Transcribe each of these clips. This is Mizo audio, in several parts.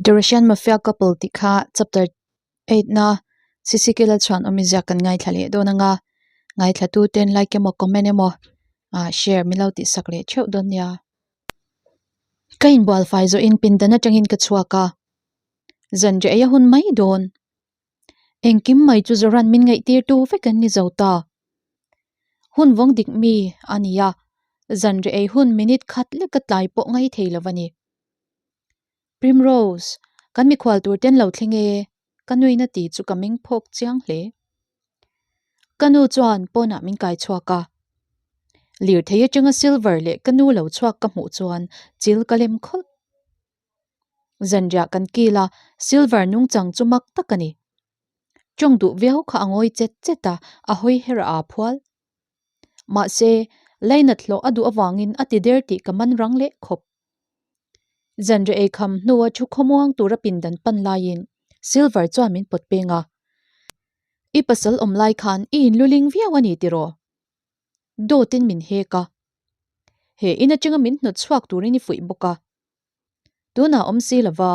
The Russian Mafia Couple tih kha chapter 8 na Sisikila chuan awmizia kan ngaithla leh dawn anga ngaithla tu ten like emaw comment emaw ah share min lo tih sak leh theuh dawn nia. Ka inbual fai zawhin pindan atangin ka chhuak a, zanriah ei a hun mai dawn. Engkim mai chu Zoran min ngaihtirtu vek an ni zo ta. Hun vawng dik mi a ni a, zanriah ei hun minute khat lek a tlai pawh ngai thei lo a ni. Primrose, kan mikhual tur ten lo thleng e, ka nuina ti chu ka meng phawk chiang hle. Ka nu chuan pawnah min kai chhuak a. Lirthei atanga Silver leh ka nu lo chhuak ka hmuh chuan chil ka lem khawlh. Zanriah kan kil a, Silver nungchang chu mak tak a ni. Tawng duh viau kha a ngawi chet chet a, a hawi her a aa phual. Mahse, lainat hlawh a duh avangin a ti der tih ka man rang leh khawp. Zanriah ei kham hnua thu khawmuang tura pindan pan laiin Silver chuan min pawt peng a. I pasal awm lai khan i inluling viau a ni tiraw? Dawtin min hek a. He in atanga min hnawt chhuak turin i fuih bawk a. Tunah awm si lova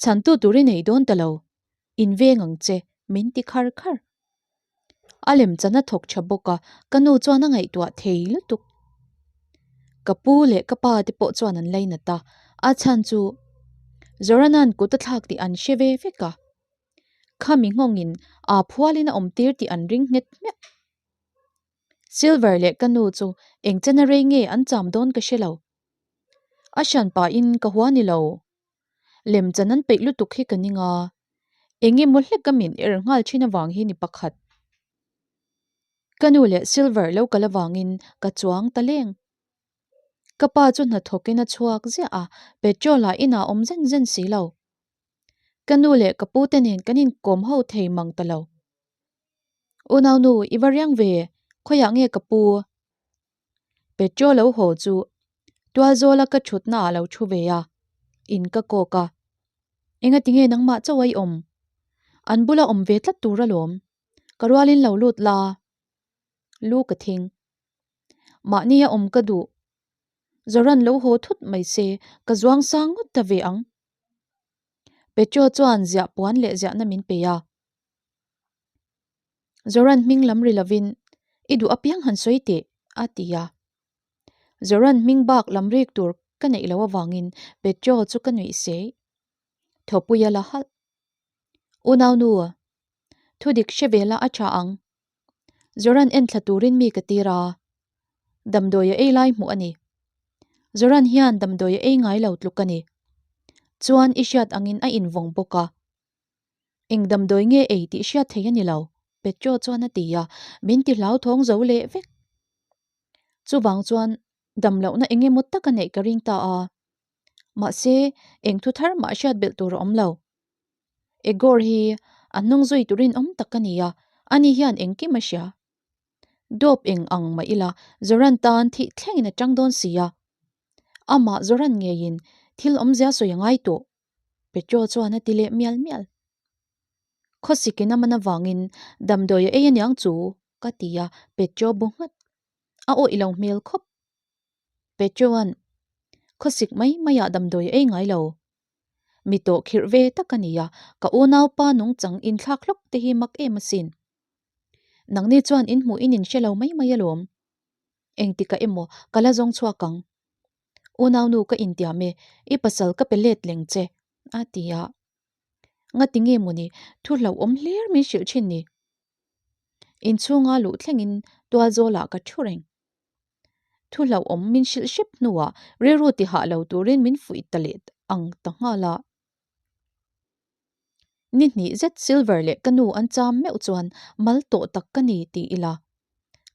chhantu tur i nei dawn ta lo. In veng ang che, min ti khar khar. A lemchan a thawk tha bawk a, ka nu chuan a ngaihtuah thei lutuk. Ka pu leh ka pa te pawh chuan an lainat a, a chhan chu Zorana'n kut a thlak tih an hre ve vek a. Khami nghawngin aa phualin a awm tir tih an ring nghet hmiah. Silver leh ka nu chu eng chana rei nge an cham dawn ka hre lo. A hran pahin ka hua ni lo. Lemchan an peih lutuk hi ka ning a, eng emaw hlek a min er nghal thin avang hi ni pakhat. Ka nu leh Silver lo kal avangin ka chuang ta leng. Ka pa chu hnathawkin a chhuak ziah a, petrol ah inah awm zen zen si lo. Ka nu leh ka pu te nen kan inkawm ho thei mang ta lo. Unau nu, i va riang ve, khawiah nge ka pu? Petro lo haw chu tualzawla ka thutna ah lo thu ve a, in ka kawk a. Engati nge nangmah chauh a i awm? An bula awm ve tlat tur alawm. Ka rualin lo lut la. Lu ka thing. Mahni a awm ka duh. Zoran lo haw thut mai se, ka zuang sang ngawt ta ve ang. Petro chuan ziah puan leh ziahna min pe a. Zoran hming lam ri lovin, I duh apiang han sawi teh, a ti a. Zoran hming bak lam rik tur ka neih loh avangin Petro chu ka nuih sei. Thawpuia la halh. Unaunu, thudik hre ve la a tha ang. Zoran enthla turin mi ka tir a. Damdawi a ei lai hmuh a ni. Zoran hian damdawi a ei ngai lo tluk a ni. Chuan i hriat angin a invawng bawk a. Eng damdawi nge ei tih hriat thei a ni lo, Petro chuan a ti a, min ti hlauthawng zo leh vek. Chuvang chuan dam lohna eng emaw tak a neih ka ring ta a. Mahse, eng thu thar mah hriat belh tur a awm lo. Egor hi a hnung zui turin awm tak a ni a, ani hian engkim a hria. Dawp eng ang mah ila Zoran tan thih thlengin a tang dawn si a. Amah Zoran ngeiin thil awmzia sawi a ngai tawh. Petro chuan a ti leh mial mial. Khawsikin a man avangin damdawi a ei aniang chu ka ti a, Petro bu nghat. A awih lo hmel khawp. Petroan khawsik mai maiah damdawi a ei ngai lo. Mi tawh khirh ve tak a ni a, ka unaupa nungchang inthlak hlawk te hi mak em asin. Nangni chuan in hmuh in inhre lo mai mai alawm. Engtikah emaw ka la zawng chhuak ang. Unaunu ka intiam e, i pasal ka pe let leng che, a ti a. Ngati nge mawni thu hlauhawm hlir min hrilh thin ni? Inchhunga luh thlengin tualzawlah ka thu reng. Thu hlauhawm min hrilh hrep hnuah rilru ti hah lo turin min fuih ta leh ang ta nghal a. Ni hnih zet Silver leh ka nu an cham meuh chuan mal tawh tak ka ni ti ila.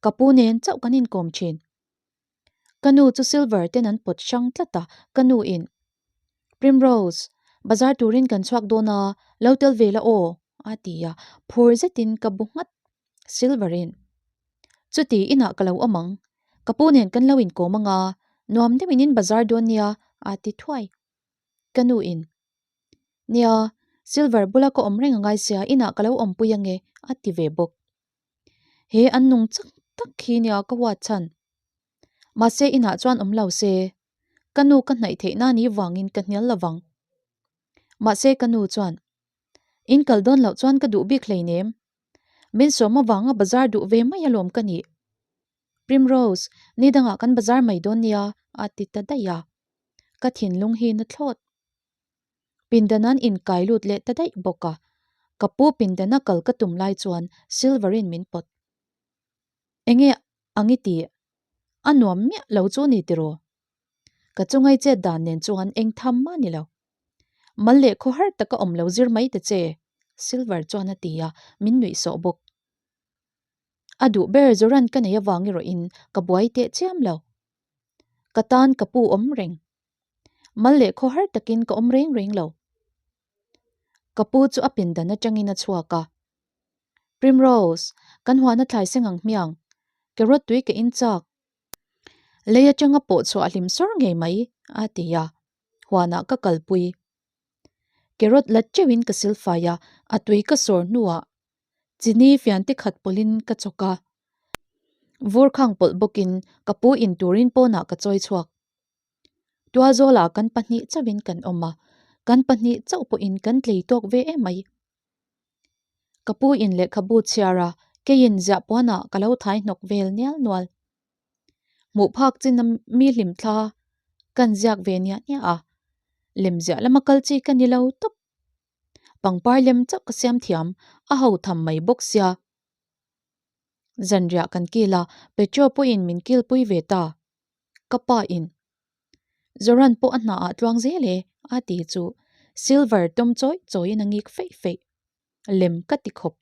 Ka pu nen chauh kan inkawm thin. Ka nu chu Silver ten an pawt hrang tlat a, ka nu in, Primrose, bazar turin kan chhuak dawn a, lo tel ve la aw, a ti a, phur zetin ka bu nghat. Silver in, Chuti inah ka lo awm ang, ka pu nen kan lo inkawm ang a, nuam deuhin in bazar dawn nia, a ti thuai. Ka nu in, Nia, Silver bula ka awm reng a ngai sia, inah ka lo awmpui ange, a ti ve bawk. He an nung chak tak khi nia ka huat chhan. Mahse inah chuan awm lo se, ka nu ka hnaih theih nan i vangin ka hnial lovang. Mahse ka nu chuan, In kal dawn loh chuan ka duh bik hleinem. Min sawm avanga bazar duh ve mai alawm ka nih. Primrose, ni dangah kan bazar mai dawn nia, a ti ta daih a. Ka thinlung hi na thlawt. Pindan an inkai lut leh ta daih bawk a. Ka pu pindana kal ka tum lai chuan Silver-in min pawt. Enge ang i tih? A nuam miah lo chu ni tiraw? Ka chungai chet dan nen chuan eng tham mah ni lo. Mal leh khaw har taka awm lo zir mai ta che, Silver chuan a ti a, min nuih sawh bawk. A duh ber Zoran ka nei avang erawhin ka buai teh chiam lo. Ka tan ka pu awm reng. Mal leh khaw har takin ka awm reng reng lo. Ka pu chu a pindan atangin a chhuak a. Primrose, kan huan a thlai seng ang hmiang. Carrot tui ka in chak. Lei atanga pawh chhuah hlim sawr ngei mai, a ti a. Huanah ka kalpui. Carrot la teuhin ka silfai a, a tui ka sawr hnuah chini fian te khat pawlhin ka chawk a. Vur khang pawlh bawkin ka pu in turin pawnah ka chawi chhuak. Tualzawlah kan pahnih chauhin kan awm a, kan pahnih chauh pawhin kan tlei tawk ve em mai. Ka pu in lehkhabu chhiar a, keiin ziah puanah ka lo thai hnawk vel nial nual. Hmuh phak chin a mi hlim thla kan ziak ve niah niah a, lem ziah lama kal chi ka ni lo tawp. Pangpar lem chauh ka siam thiam, a ho tham mai bawk sia. Zanriah kan kil a, Petro pawhin min kilpui ve ta. Ka pa in Zoran pawh a hnaah tluang zel e a ti chu Silver tawm chawi chawiin a ngik feih feih. Lem ka ti khawp.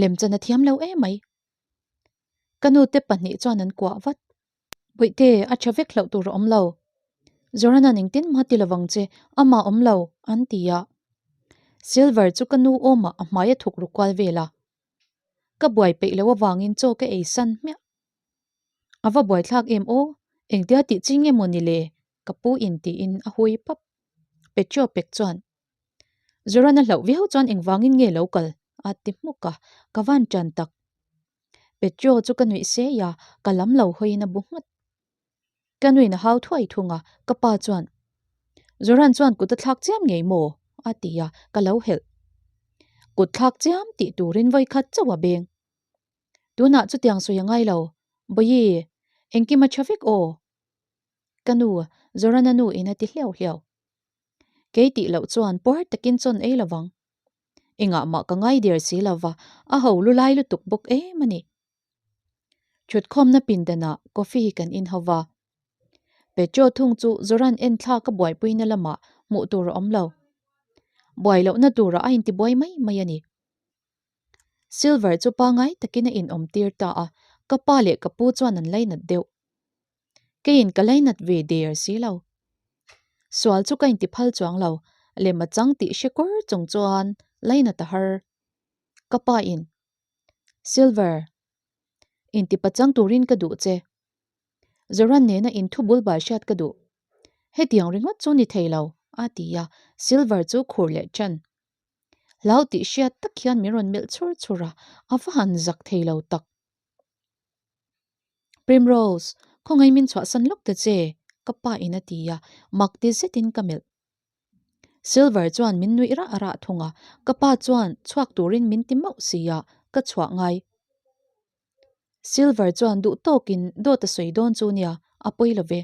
Lem chan a thiam lo emai. Ka nu te pahnih chuan an kuah vat. Bawihte, a tha vek hlauh tur a awm lo. Zorana'n engtin mah ti lovang che, amah awm lo, an ti a. Silver chu ka nu awmah a hmai a thuk ru kual vel a. Ka buai peih loh avangin chaw ka ei san hmiah. A va buaithlak em aw, engtia tih chi nge maw ni le? Ka pu in tiin a hui pap. Petro pek chuan, Zoran a hlauh viau chuan engvangin nge lo kal? a ti hmuk a, ka van tan tak. Petro chu ka nuih sei a, ka lam lo hawiin a bu nghat. Ka nuin a hau thuai thung a, ka pa chuan, Zoran chuan kut a thlak chiam ngei maw? a ti a, ka lo helh. Kut thlak chiam tih turin vawikhat chauh a beng. Tunah chutiang sawi a ngai lo. Bawihi, engkim a tha vek aw? Ka nu, Zorana nu in a ti hliau hliau. Kei tih loh chuan puar takin chawn ei lovang. Engah mah ka ngai der si lova, a ho lu lai lutuk bawk em a ni. Thutkhawmna pindanah coffee kan in ho va. Petro thung chu Zoran en thlak a buaipuina lamah hmuh tur a awm lo. Buai lohna turah a intibuai mai mai a ni. Silver chu pangai takin a inawm tir ta a, ka pa leh ka pu chuan an lainat deuh. Keiin ka lainat ve der si lo. Sual chu ka inti phal chuang lo, lem a chang tih hre kur chung chuan lainat a har. Ka pa in, Silver, inti pachang turin ka duh che. Zoran nena inthu bul bal hriat ka duh. Hetiang ringawt chu ni thei lo, a ti a, Silver chu khur leh ṭan. Hlau tih hriat tak hian min rawn melh chhur chhur a, a va han zak thei lo tak. Primrose, khawngaih min chhuahsan lawk ta che, ka pa in a ti a, mak ti zetin ka melh. Silver chuan min nuih rah rah thung a, ka pa chuan chhuak turin min ti mauh si a, ka chhuah ngai. Silver chuan duh tawkin dawt a sawi dawn chu nia, a pawi lo ve.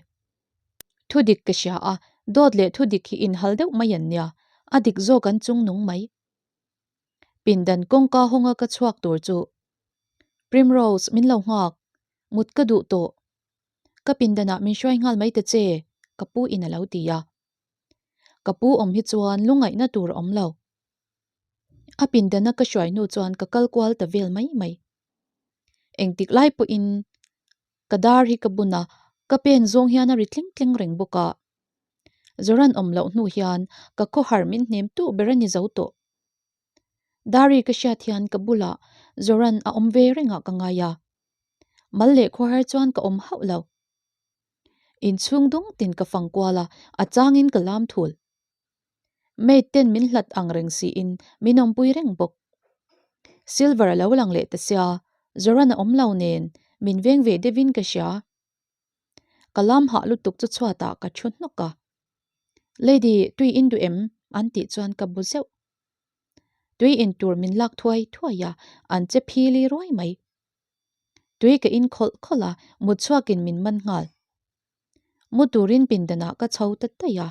Thu dik ka hria a, dawt leh thu dik hi inhal deuh mai an nia, a dik zawk an chung nung mai. Pindan kawngka hawnga ka chhuak tur chu Primrose min lo nghak, mut ka duh tawh. Ka pindanah min hruai nghal mai ta che, ka pu in a lo ti a. Ka pu awm hi chuan lungaihna tur a awm lo. A pindana ka hruai hnu chuan ka kal kual ta vel mai mai. Engtik lai pawhin ka dar hi ka bun a, ka pen zawng hian a ri tling tling reng bawk a. Zoran awm loh hnu hian ka khawhar min hnem tu ber a ni zo tawh. Dari ka hriat hian ka bulah Zoran a awm ve rengah ka ngai a. Mal leh khawhar chuan ka awm hauh lo. Inchhung dung tin ka fang kual a, a changin ka lam thul. Maid ten min hlat ang reng siin min awmpui reng bawk. Silver a lo lang leh ta sia, Zoran a awm lo nen min veng ve deuhin ka hria. Ka lam hah lutuk chu chhuatah ka thu hnawk a. Lady, tui in duh em? An tih chuan ka bu zeuh. Tui in tur min lak thuai thuai a, an che phili ruai mai. Tui ka in khawlh khawlh a, mut chhuakin min man nghal. Mu turin pindanah ka chho ta daih a,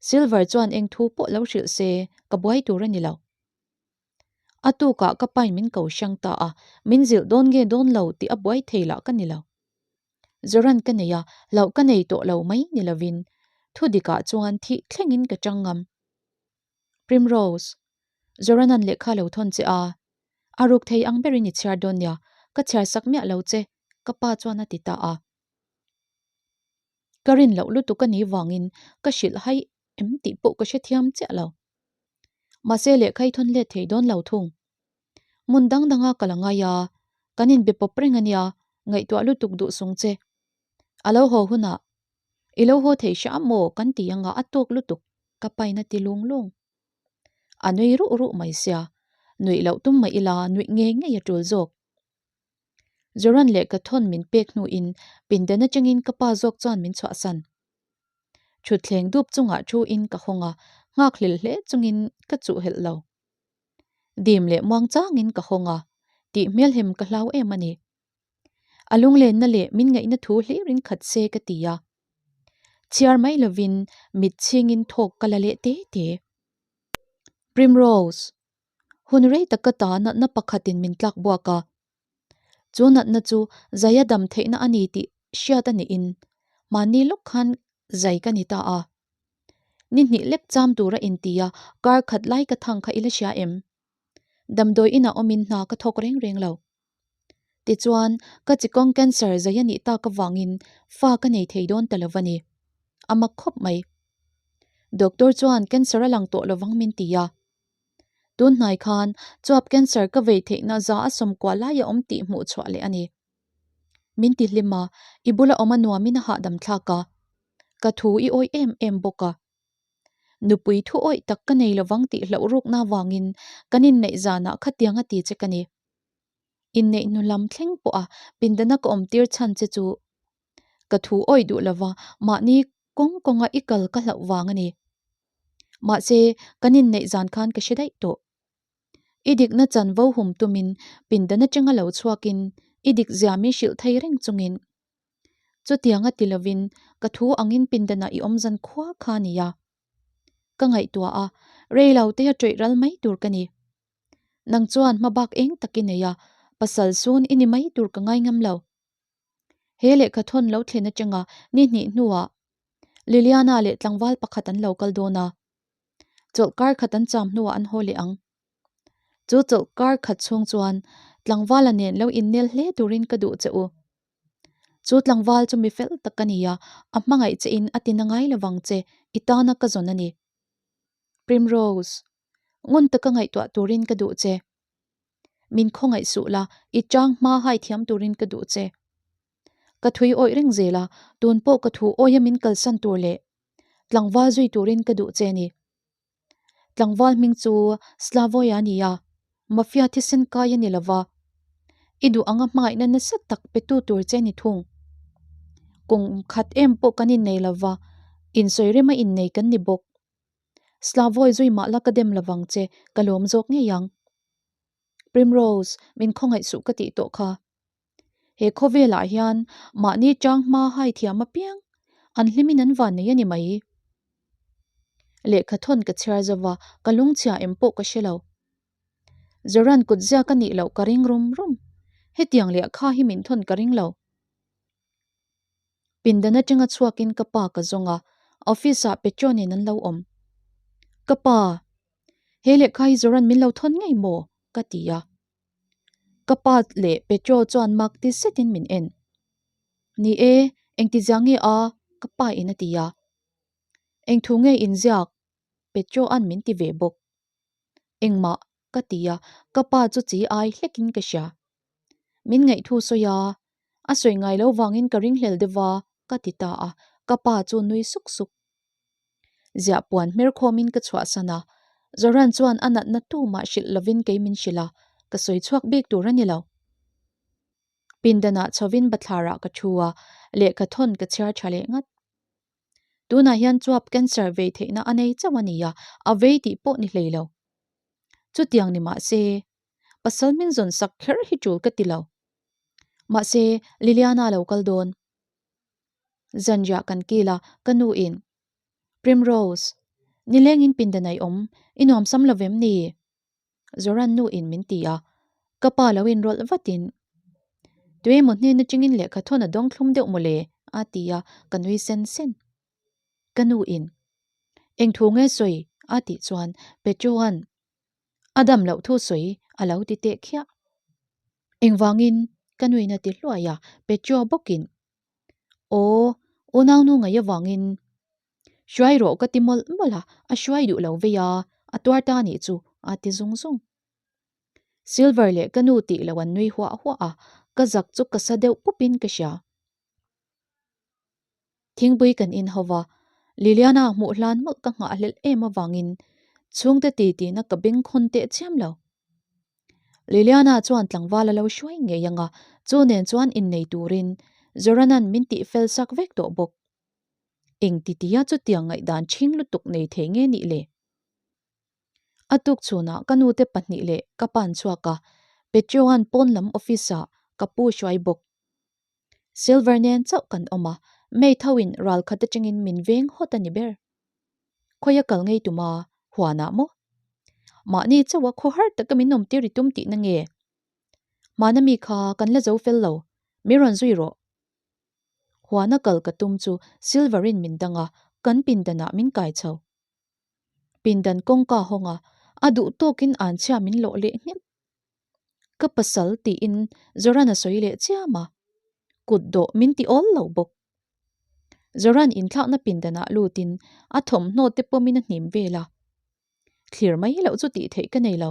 Silver chuan eng thu pawh lo hrilh se ka buai tur a ni lo. A tukah ka pain min ko hrang ta a, min zilh dawn nge dawn lo tih a buai thei lah ka ni lo. Zoran ka nei a, hlauh ka nei tawh lo mai ni lovin thu dikah chuan thih thlengin ka chang ngam. Primrose, Zoranan lehkha lo thawn che a, a ruk thei ang berin i chhiar dawn nia, ka chhiar sak miah lo che, ka pa chuan a ti ta a. Ka rin loh lutuk a nih vangin ka hrilh hai em tih pawh ka hrethiam chiah lo. Mahse lehkha i thawn let thei dawn lo thung. Hmun dang danga ka la ngai a, kan inbe pawp reng a nia, ngaihtuah lutuk duh sung che. A lo haw hunah, I lo haw thei hram maw kan ti anga a tawk lutuk, ka pain a ti lung lung. A nui ruh ruh mai sia, nuih loh tum mah ila nuih ngei ngei a tul zawk. Zoran leh ka thawn min pek hnuin pindan atangin ka pa zawk chuan min chhuahsan. Thutthleng dup chungah thu in ka hawng a, nghak hlel hle chungin ka chuh helh lo. Dim leh muang changin ka hawng a, tih hmelhem ka hlau em a ni. A lunglenna leh min ngaihna thu hlirin khat se ka ti a. Chhiar mai lovin mit chhingin thawk ka la leh te te. Primrose, Hun rei tak ka ta natna pakhatin min tlak buak a. Chu natna chu zaia dam theihna a ni tih hriat a niin mahni lawk khan zai ka ni ta a. Ni hnih lek cham tura inti a kar khat lai ka thang kha i la hria em? Damdawi inah awmin hna ka thawk reng reng lo. Tichuan, ka chikawng cancer zai a nih tak avangin fa ka nei thei dawn ta lo va ni. A mak khawp mai. Doctor chuan cancer a lang tawh lovang min ti a. Tun hnai khan chuap cancer ka vei theihna za a sawmkua lai a awm tih hmuh chhuah leh a ni. Min ti hlim a, i bula awm a nuamin a hahdam thlak a. Ka thu i awih em em bawk a. Nupui thu awih tak ka nei lovang tih hlauh rukna avangin kan inneih zanah khatiang a ti che ka ni. Inneih hnu lam thleng pawha pindana ka awm tir chhan che chu ka thu awih duh lova mahni kawng kawnga i kal ka hlauh vang a ni. Mahse, kan inneih zan khan ka hre daih tawh. I dikna chanvo hum tumin pindan atanga lo chhuakin i dik zia min hrilh thei reng chungin chutianga ti lovin ka thu angin pindanah i awm zan khua kha a ni a. Ka ngaihtuah a, rei lo te a ṭawih ral mai tur ka ni. Nang chuan hmabak eng tak i nei a, pasal sun i ni mai tur ka ngai ngam lo. He lehkha thawn lo thlen atanga ni hnih hnuah Liliana leh tlangval pakhat an lo kal dawn a, chawlh kar khat an cham hnuah an haw leh ang. Chu chawlh kar khat chhung chuan tlangvala nen lo innel hle turin ka duh che u. Chu tlangval chu mi fel tak a ni a, a hmangaih che in a tina ngai lovang che, i tana ka zawn a ni. Primrose, ngun taka ngaihtuah turin ka duh che. Min khawngaih suh la, i chang hma hai thiam turin ka duh che. Ka thui awih reng zel a, tun pawh ka thu awia min kalsan tur leh tlangval zui turin ka duh che ni. Tlangval hming chu Slavoy a ni a, mafia thisen kai a ni lova, i duh anga hmangaihna nasa tak petu tur che ni thung. Kum khat em pawh kan innei lova, insawi rema innei kan ni bawk. Slavoy zui mah la ka dem lovang che, ka lawm zawk ngei ang. Primrose, min khawngaih suh ka tih tawh kha. He khawvelah hian mahni chang hma hai thiam apiang an hlimin an van nei a ni mai. Lehkha thawn ka chhiar zo va, ka lungchhia em pawh ka hre lo. Zoran kut ziak a nih loh ka ring rum rum. Hetiang lehkha hi min thawn ka ring lo. Pindan atanga chhuakin ka pa ka zawng a, office ah Petro nen an lo awm. Ka pa, he lehkha hi Zoran min lo thawn ngei maw? ka ti a. Ka pa leh Petro chuan mak ti zetin min en. Ni e, engti zia nge a? ka pa in a ti a. Eng thu nge inziak? Petro an min ti ve bawk. Engmah, ka ti a, ka pa chu chi ai hlekin ka hria. Min ngaihthu sawi a, a sawi ngai lo vangin ka ringhlel deuh va, ka ti ta a, ka pa chu nui suk suk. Ziah puan hmer khawmin ka chhuahsan a, Zoran chuan a natna tumah hrilh lovin kei min hrilh a, ka sawi chhuak bik tur a ni lo. Pindanah chhovin bathlarah ka thu a, lehkha thawn ka chhiar tha leh ngat. Tunah hian chuap cancer vei theihna a nei chauh a nia, a vei tih pawh ni hlei lo. Chutiang ni mah se, pasal min zawn sak kher hi tul ka ti lo. Mahse, Liliana lo kal dawn. Zanriah kan kil a, ka nu in, Primrose, nilengin pindanai awm, i nuamsam lo vem ni? Zoran nu in min ti a, ka pa lo inrawlh vatin, Tuemaw hnen atangin lehkha thawn a dawng thlum deuh mawle? a ti a, ka nui sen sen. Ka nu in, Eng thu nge sawi? a tih chuan Petroan, A dam loh thu sawi a lo ti teh khiah. Engvangin? ka nuin a ti hluai a, Petro bawkin, Aw, unaunu ngaih avangin Hruai rawh ka ti mawlh mawlh a, a hruai duh lo vei a, a tuar ta nih chu a ti zung zung. Silver leh ka nu tih lo an nui huah huah a, ka zak chu ka sa deuh pup in ka hria. Thingpui kan in ho va, Liliana hmuh hlan mawlh ka nghahhlelh em avangin chhungte ti tihna ka bengkhawn teh chiam lo. Liliana chuan tlangval a lo hruai ngei ang a, chu nen chuan innei turin Zoranan min tih fel sak vek tawh bawk. Eng titia chutiang ngaihdan ṭhing lutuk nei thei nge nih le? A tuk chhunah ka nute pahnih leh ka pan chhuak a, Petroan pawn lam office ah ka pu hruai bawk. Silver nen chauh kan awm a, maid ho in ral khat atangin min veng hawt a ni ber. Khawia kal ngei tum a, huanah maw? Mahni chauh a khaw har taka min awm tir i tum tihna nge? Hmana mi kha kan la zo fel lo, mi rawn zui rawh. Huana kal ka tum chu Silver in min dang a, kan pindanah min kai chho. Pindan kawngka hawng a, a duh tawkin anchhia min lawh leh nghet. Ka pasal tiin Zoran a sawi leh chiam a, kut dawh min ti awl lo bawk. Zoran inthlakna pindanah lutin a thawmhnaw te pawmin a hnim vel a, thlir mai loh chu tih theih ka nei lo.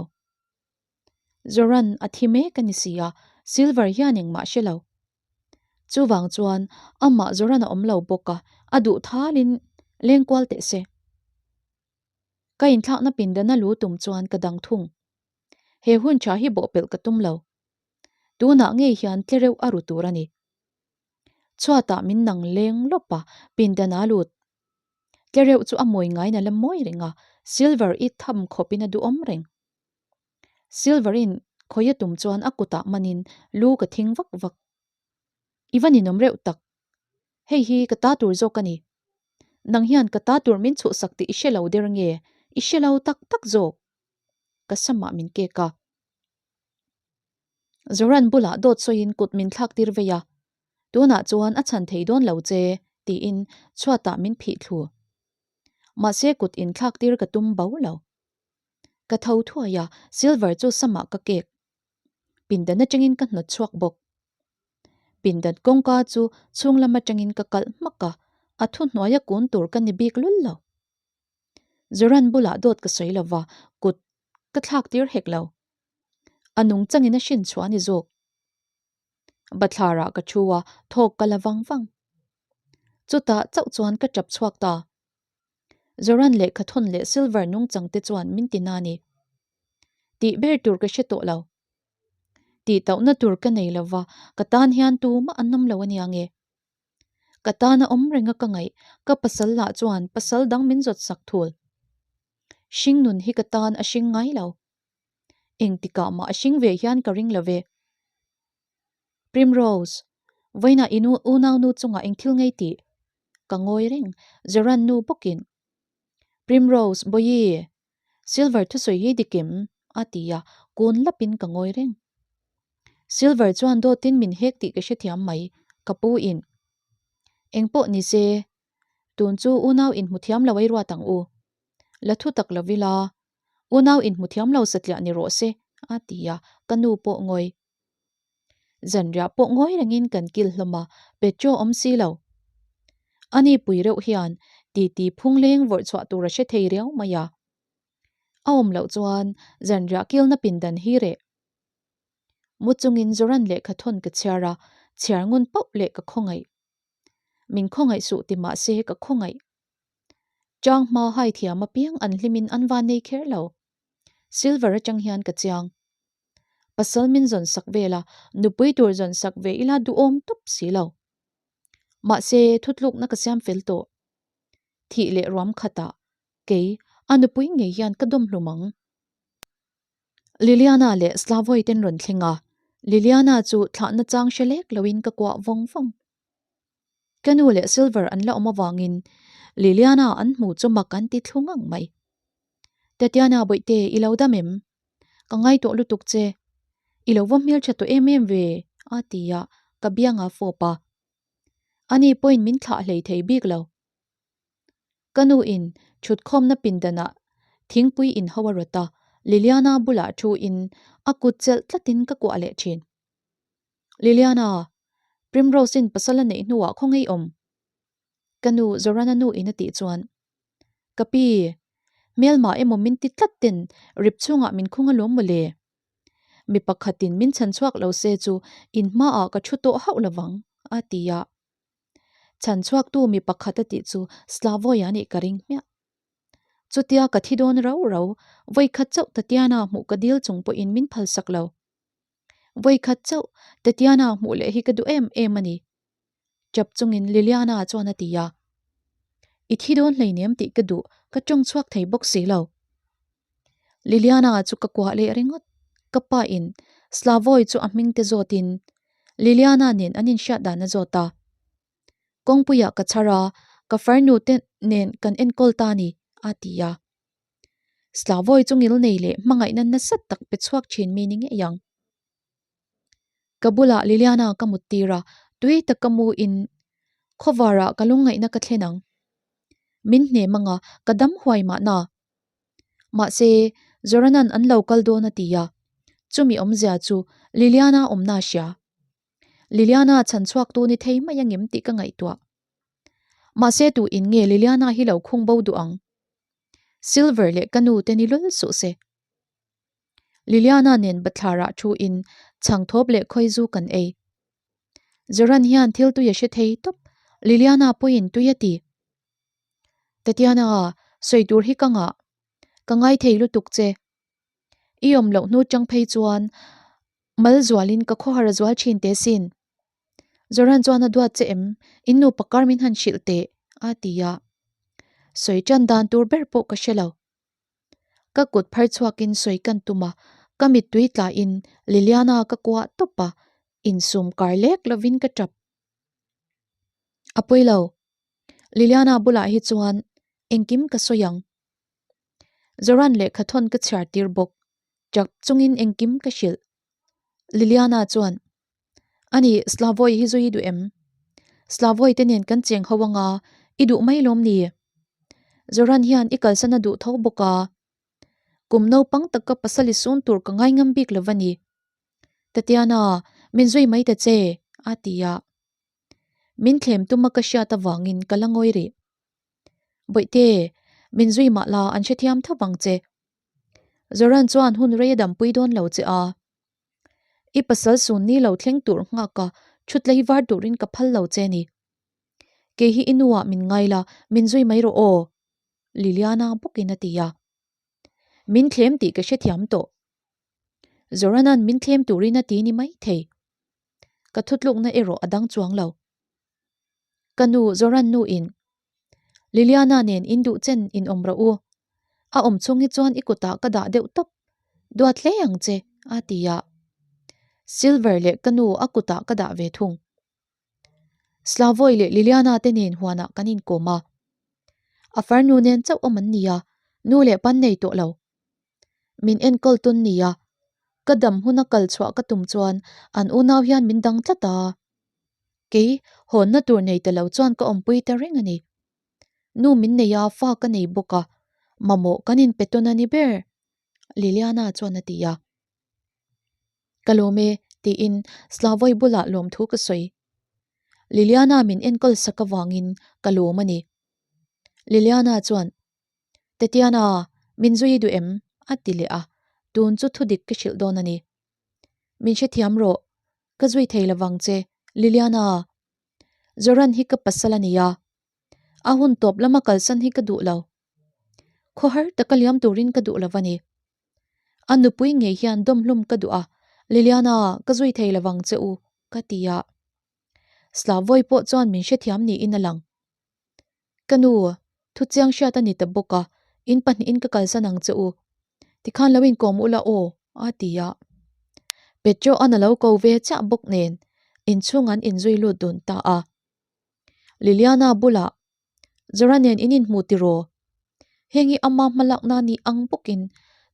Zoran a thi mek a ni si a, Silver hian engmah hre lo. Chuvang chuan amah Zoran a awm lo bawk a, a duh thalin leng kual teh se. Ka inthlakna pindana lu tum chuan ka dang thung. He hun tha hi bawhpelh ka tum lo. Tunah ngei hian tle reuh a ru tur a ni. Chhuatah min nang leng lawp a, pindana lut. Tle reuh chu a mawi ngaiin a la mawi reng a, silver i tham khawpin a duhawm reng. Silver in khawi a tum chuan a kutah manin lu ka thing vak vak. I va ninawm reuh tak. Hei hi ka ta tur zawk a ni. Nang hian ka ta tur min chhuhsak tih i hre lo der nge? I hre lo tak tak zawk. Ka samah min kek a. Zoran bulah dawt sawiin kut min thlak tir vei a. Tunah chuan a chhan thei dawn lo che tiin chhuatah min phih thlu. Mahse kut inthlak tir ka tum bo lo. Ka tho thuai a, silver chu samah ka kek. Pindan atangin ka hnawt chhuak bawk. Pindan kawngka chu chhung lam atangin ka kalh hmak a, a thuhnuaia kun tur ka ni bik lul lo. Zoran bulah dawt ka sawi lo va, kut ka thlak tir hek lo. A nungchangin a hrin chhuah a ni zawk. Bathlarah ka thu a, thawk ka la vang vang. Chutah chauh chuan ka tap chhuak ta. Zoran lehkha thawn leh silver nungchang te chuan min ti na ni. Tih ber tur ka hre tawh lo. Tih tauhna tur ka nei lo va, ka tan hian tumah an awm lo a nia nge. Ka tana awm renga ka ngaih, ka pasal lah chuan pasal dang min zawt sak thul. Hringnun hi ka tan a hring ngai lo. Engtikah mah a hring ve hian ka ring lo ve. Primrose, vawiinah i nu unaunu chungah eng thil ngei tih? Ka ngawi reng, Zoran nu bawkin. Primrose, Bawihi, Silver thusawi hi dikim? a ti a, kun lapin ka ngawi reng. Silver chuan dawtin min hek tih ka hrethiam mai, ka pu in. Engpawh ni se, tun chu unau inhmu thiam lo ei ruat ang u. La thu tak lo ila, unau inhmu thiam lo satliah ni rawh se, a ti a, ka nu pawh ngawi. Zanriah pawh ngawi rengin kan kil hlawm a, Petro awm si lo. Ani pui reuh hian titi phung leng vawrh chhuah tur a hre thei riau mai a. A awm loh chuan zanriah kilna pindan hi reh. Mu chungin Zoran lehkha thawn ka chhiar a, chhiar ngun pauh leh ka khawngaih. Min khawngaih suh ti mah se ka khawngaih. Chang hma hai thiam apiang an hlimin an van nei kher lo. Silver atang hian ka chiang. Pasal min zawn sak vel a, nupui tur zawn sak ve ila duhawm tawp si lo. Mahse, thutlukna ka siam fel tawh. Thih leh ruam khatah kei a nupui ngei hian ka dawm hlum ang. Liliana leh Slavoi ten rawn thleng a, Liliana chu thlahna chang hre lek loin ka kuah vawng vawng. Ka nu leh Silver an la awm avangin Liliana an hmu chu mak an ti thlu ngang mai. Tatiana bawihte i lo dam em? Ka ngaituah lutuk che. I lo va hmeltha tawh em em ve a ti a, ka bianga fawp a. Ani pawhin min thlah hlei thei bik lo. Ka nu in thutkhawmna pindanah thingpui in ho a rawt a, Liliana bulah thu in a kut chelh tlatin ka kuah leh thin. Liliana, Primrose in pasal a neih hnuah khaw ngei awm? Ka nu Zorana nu in a tih chuan, Ka pi, hmelma emaw min ti tlat ten rip chhungah min khung alawm mawle. Mi pakhatin min chhan chhuak lo se chu in hmaah ka thu tawh hauh lovang, a ti a. Chhan chhuaktu mi pakhat a tih chu Slavoi a nih ka ring hmiah. Chutia ka thi dawn rau rau, vawikhat chauh Tatiana hmuh ka dil chung pawhin min phalsak lo. Vawikhat chauh Tatiana hmuh leh hi ka duh em em a ni. Chap chungin Liliana chuan a ti a. I thi dawn hleinem tih ka duh, ka tawng chhuak thei bawk si lo. Liliana chu ka kuah leh ringawt. Ka pa in Slavoi chu a hming te zawt in Liliana nen an inhriat dan a zawt a. Kawngpuiah ka chhar a, ka farnu te nen kan enkawl ta ni, a ti a. Slavoi chu ngil nei leh hmangaihna nasa tak pe chhuak thin mi ni ngei ang. Ka bulah Liliana ka mut tir a, tui tak ka mu in khawvarah ka lungngaihna ka thlen ang. Min hnem anga ka dam huai mahna. Mahse, Zoranan an lo kal dawn a ti a, chumi awmzia chu Liliana awmna a hria. Liliana chhan chhuaktu ni thei mai angem tih ka ngaihtuah. Mahse tu in nge Liliana hi lo khung bo duh ang? Silver leh ka nu te ni lul suh se. Liliana nen bathlarah thu in chhang thawp leh khawi zu kan ei. Zoran hian thil tui a hre thei tawp, Liliana pawhin tui a ti. Tatiana, sawi tur hi ka ngah. Ka ngai thei lutuk che. I awm loh hnu chang phei chuan mal zualin ka khawhar a zual thin teh sin. Zoran chuan a duat che em? In nupa kar min han hrilh teh, a ti a. Sawi tan dan tur ber pawh ka hre lo. Ka kut phar chhuakin sawi kan tum a, ka mittui tlahin Liliana ka kuah tawp a, insum kar lek lovin ka tap. A pawi lo. Liliana bulah hi chuan engkim ka sawi ang. Zoran lehkha thawn ka chhiar tir bawk. Tap chungin engkim ka hrilh. Liliana chuan, Ani, Slavoi hi zui i duh em? Slavoi te nen kan cheng ho anga, i duh mai lawm ni? Zoran hian i kalsan a duh tho bawk a. Kum naupang taka pasal i sun tur ka ngai ngam bik lo va ni. Tatiana, min zui mai ta che, a ti a. Min thlem tuma ka hriat avangin ka la ngawi rih. Bawihte, min zui mah la an hrethiam tho vang che. Zoran chuan hun rei a dampui dawn lo che a. I pasal sun ni lo thleng tur nghak a, thutlei var turin ka phal lo che ni. Kei hi i nuah min ngai la, min zui mai rawh aw, Liliana bawkin a ti a. Min thlem tih ka hrethiam tawh. Zoranan min thlem turin a ti ni mai thei. Ka thutlukna erawh a dang chuang lo. Ka nu Zoran nu in Liliana nen in duh chen in awm rawh u. A awm chhung hi chuan i kutah ka dah deuh tawp. Duat hle ang che, a ti a. Silver leh ka nu a kutah ka dah ve thung. Slavoi leh Liliana te nen huanah kan inkawm a. A farnu nen chauh awm an ni a, nu leh pan nei tawh lo. Min enkawl tun nia, ka dam huna kal chhuah ka tum chuan an unau hian min dang tlat a. Kei, hawnna tur nei ta lo chuan ka awmpui ta reng a ni. Nu min nei a, fa ka nei bawk a, mamawh kan inpe tawn a ni ber, Liliana chuan a ti a. Ka lawm e, tiin Slavoi bulah lawmthu ka sawi. Liliana min enkawl sak avangin ka lawm a ni. Liliana chuan, Tatiana, min zui i duh em? a ti leh a, tun chu thudik ka hrilh dawn a ni. Min hrethiam rawh, ka zui thei lovang che, Liliana. Zoran hi ka pasal a ni a, a hun tawp lama kalsan hi ka duh lo. Khawhar taka liam turin ka duh lo a ni. A nupui ngei hian dawmhlum ka duh a, Liliana, ka zui thei lovang che u, ka ti a. Slavoi pawh chuan min hrethiam niin a lang. Ka nu, Thuchiang hriat a ni ta bawk a, in pahnihin ka kalsan ang che u. Tikhan lo inkawm ula aw, a ti a. Petro-a'n a lo ko ve chiah bawk nen inchhung an inzui lut dun ta a. Liliana bulah, Zora nen in inhmu tiraw? Heng hi ama hmalakna ni ang bawkin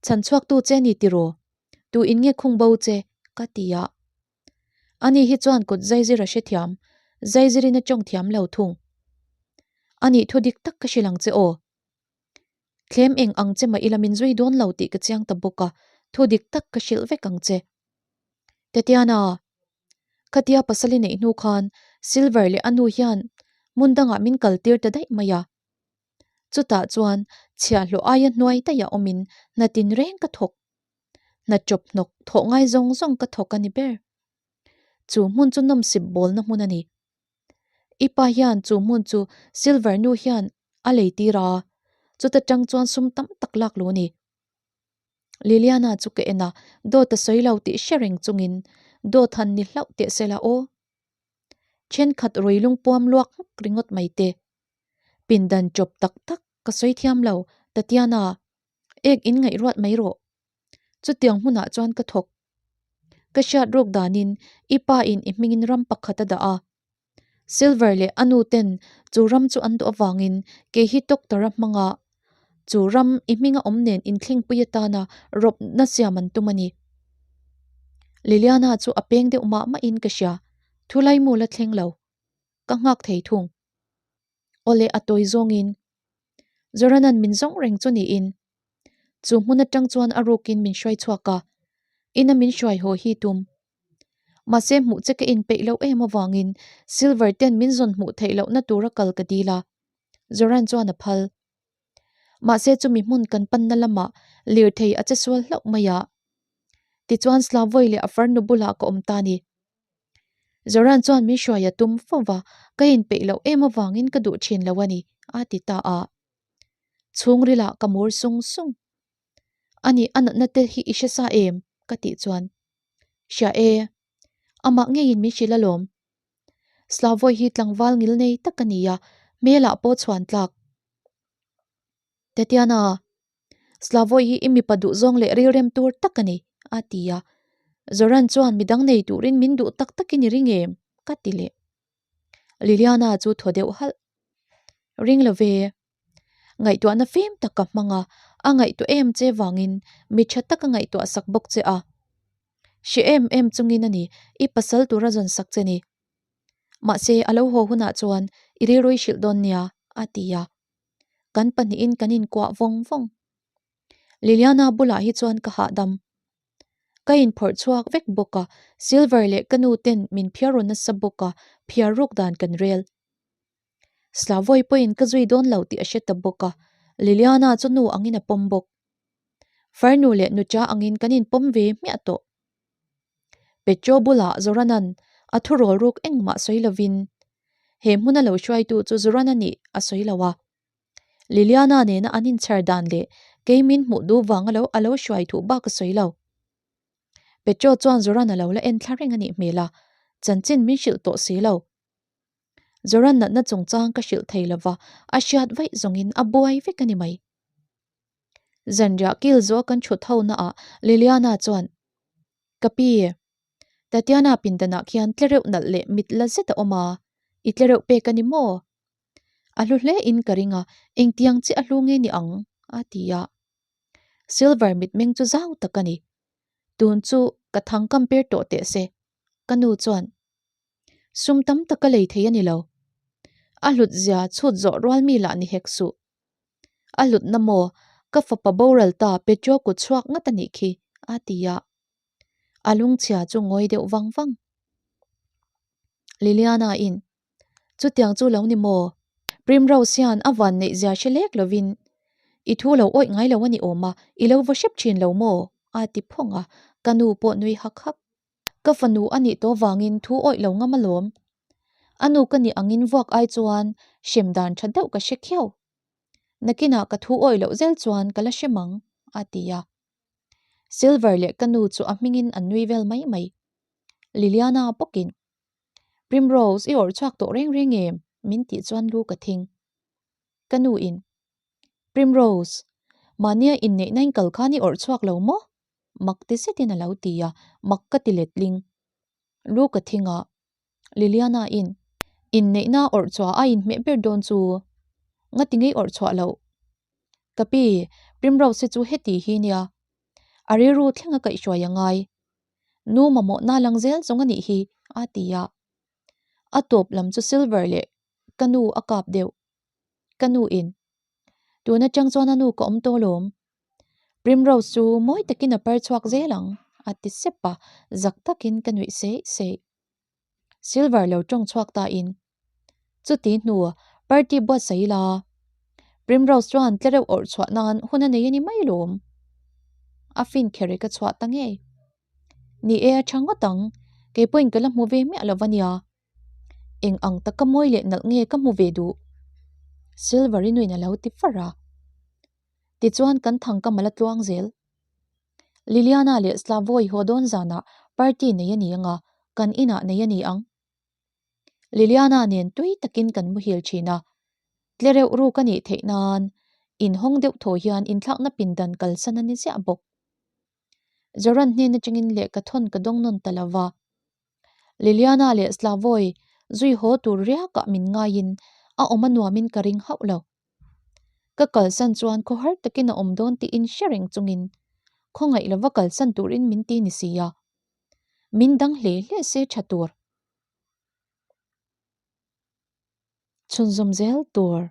chhan chhuaktu che ni tiraw? Tu in nge khung bo che? ka ti a. Ani hi chuan kut zaizir a hrethiam, zaizirin a tawng thiam lo thung. Anih thu dik tak ka hrilh ang che aw. Thlem eng ang che mah ila min zui dawn lo tih ka chiang ta bawk a, thu dik tak ka hrilh vek ang che. Tetiana, khatia pasal i neih hnu khan Silver leh a nu hian hmun dangah min kal tir ta daih mai a. Chutah chuan chhiahhlawh aia hnuai daih a awmin hna tinreng ka thawk. Hna chawp hnawk thawh ngai zawng zawng ka thawk a ni ber. Chu hmun chu nawmsip bawlna hmun a ni. I pa hian chu hmun chu Silver nu hian a lei tir a, chuta tang chuan sum tam tak lak lo a ni. Liliana chu ka en a, dawt a sawi lo tih hre reng chungin dawt han ni hlauh teh se la aw. Thenkhat rui lungpuam luak hmuk ringawt mai te. Pindan chawp tak tak ka sawi thiam lo, Tatiana, ek in ngaihruat mai rawh. Chutiang hmunah chuan ka thawk. Ka hriat ruk danin i pa in i hmingin ram pakhat a dah a. Silver leh a nu ten chu ram chu an duh avangin kei hi doctor a hmang a, chu ram i hminga awm nen inthlengpui atana rawpna siam an tum a ni. Liliana chu a peng deuh mah mahin ka hria, thulai mu la thleng lo. Ka nghak thei thung. Awle a tawi zawngin Zoranan min zawng reng chu niin chu hmun atang chuan a rukin min hruai chhuak a, ina min hruai haw hi tum. Mahse hmuh che ka inpeih loh em avangin Silver ten min zawn hmuh theih lohna tura kal ka dil a, Zoran chuan a phal. Mahse chumi hmun kan panna lamah lirthei a che sual hlauh mai a. Tichuan Slavoi leh a farnu bulah ka awm ta ni. Zoran chuan min hruai a tum fo va, ka inpeih loh em avangin ka duh thin lo a ni, a ti ta a. Chhungrilah ka mur sung sung. Ani a natna te hi i hre sa em? ka tih chuan. Hria e, amah ngeiin min hrilh alawm. Slavoi hi tlangval ngil nei tak a ni a, hmelah pawh chhuan tlak. Tatiana, Slavoi hi i mipa duhzawng leh rilrem tur tak a ni, a ti a. Zoran chuan midang nei turin min duh tak takin i ring em? ka ti leh. Liliana chu thaw deuh halh. Ring lo ve. Ngaihtuahna fim tak ka hmang a, a ngaihtuah em che vangin mi tha tak a ngaihtuah sak bawk che a. Hre em em chungin a ni, i pasal tura zawn sak che ni. Mahse, a lo haw hunah chuan i rilru i hrilh dawn nia, a ti a. Kan pahnihin kan inkuah vawng vawng. Liliana bulah hi chuan ka hahdam. Ka inphawrh chhuak vek bawk a, Silver leh ka nu ten min phiar rawn nasa bawk a, phiar ruk dan kan rel. Slavoi pawhin ka zui dawn lo tih a hre ta bawk a, Liliana chu nu angin a pawm bawk. Farnu leh nucha angin kan inpawm ve hmiah tawh. Petro bulah Zoranan a thurawl ruk engmah sawi lovin he hmuna lo hruaitu chu Zoran a nih a sawi lo a. Liliana nena an inchhar dan leh kei min hmuh duh vanga lo a lo hruai thuh bak a sawi lo. Petro chuan Zoran a lo la en thla reng a nih hmel a, chanchin min hrilh tawh si lo. Zoran natna chungchang ka hrilh thei lova, a hriat vaih zawngin a buai vek a ni mai. Zanriah kil zawh kan thut ho naah Liliana chuan, Ka pi, Tatiana pindanah khian tlereuh nalh leh mit la zet a awm a, i tlereuh pek a ni maw? A hlu hle in ka ring a, engtiang chiah a hlu nge ni ang? a ti a. Silver mitmeng chu zau tak a ni. Tun chu ka thang kam per tawh teh se, ka nu chuan sum tam tak a lei thei a ni lo. A hlut zia chhut zawh rual mi lah ni hek suh. A hlutna maw ka fapa boral ta Petro kut chhuak ngat a nih khi, a ti a. A lungchhia chu ngawi deuh vang vang. Liliana in, Chutiang chu lo ni maw? Primrose hian a van neih zia hre lek lovin, I thu lo awih ngai lo a ni awm a, i lo va hrep thin lo maw? a ti phawng a, ka nu pawh nui hak hak. Ka fanu a nih tawh vangin thu awih lo ngam alawm. A nu ka nih angin vuak ai chuan hrem dan tha deuh ka hre khiau. Nakinah ka thu awih loh zel chuan ka la hrem ang, a ti a. Silver leh ka nu chu a hmingin an nui vel mai mai. Liliana bawkin, Primrose, i awrh chhuak tawh reng reng em? min tih chuan lu ka thing. Ka nu in. Primrose, mahnia inneihna in kal khan i awrh chhuak lo maw? Mak ti zetin a lo ti a, mak ka ti letling. Lu ka thing a, Liliana in inneihna awrh chhuah a inhmeh ber dawn chu ngati ngei awrh chhuah loh? Ka pi, Primrose hi chu heti hi nia, a rilru thleng a kaihhruai a ngai. Nu mamawhna lang zel zawng a nih hi, a ti a. A tawp lam chu Silver leh ka nu a kap deuh. Ka nu in, Tun atang chuan a nu ka awm tawh lawm. Primrose chu mawi takin a par chhuak zel ang, a ti sep a, zak takin ka nuih seih seih. Silver lo tawng chhuak ta in, Chuti hnu party buatsaih ila, Primrose chuan tlereuh awrh chhuah nan hun a nei a ni mai lawm. A fin kher i ka chhuah ta ngei. Ni e a tha ngawt ang, kei pawhin ka la hmu ve miah lo va nia. Eng ang taka mawi leh nalh nge ka hmu ve duh? Silver i nuin a lo ti far a. Tichuan kan thang ka mal a tluang zel. Liliana leh Slavoi haw dawn zanah party nei a ni anga, kan inah nei a ni ang. Liliana nen tui takin kan muhil thin a, tle reuh ruk a nih theih nan inhawng deuh thaw hian inthlakna pindan kalsan a ni ziah bawk. Zoran hnen atangin lehkha thawn ka dawng nawn ta lo va. Liliana leh Slavoi zui haw tur riakah min ngaiin a awm a nuamin ka ring hauh lo. Ka kalsan chuan khawhar takin a awm dawn tiin hre reng chungin khawngaih lova kalsan turin min ti ni si a. Min dang hle hle se tha tur. Chhunzawm zel tur.